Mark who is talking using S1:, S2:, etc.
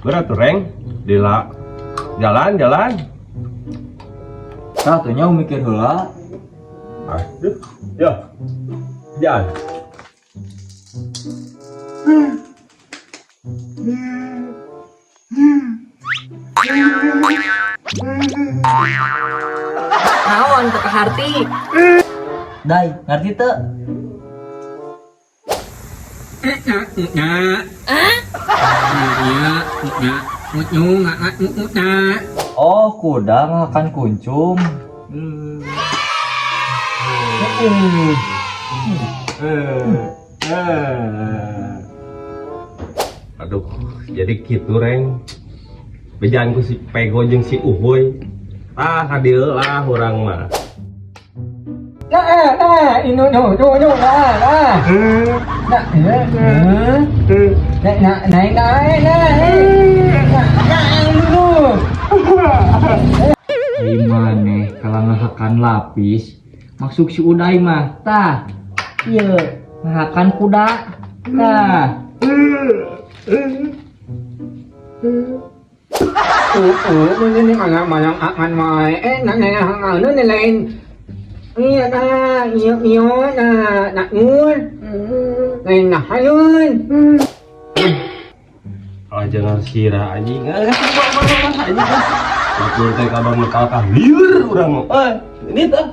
S1: Berat tuh, Reng. Dila. Jalan, jalan.
S2: Tah teh nya mikir heula.
S1: Aduh. Ya. Jalan.
S3: Naon teu kaharti?
S2: Dai, ngerti teu? Oh, kuda ngakan kuncung.
S1: Aduh, jadi gitu, Reng. Bejaan ku si Pego jeung si Uhuy. Ah, kadieu lah urang mah.
S2: Ai maneh kalau ngahakan lapis, maksud si Uday mah tah. Ieu ngahakan kuda. Tah.
S1: Kalau jangan sirah anjing. Anjing. Betul teh kabang nu kalkah lieur urang mah. Eh, ini tah.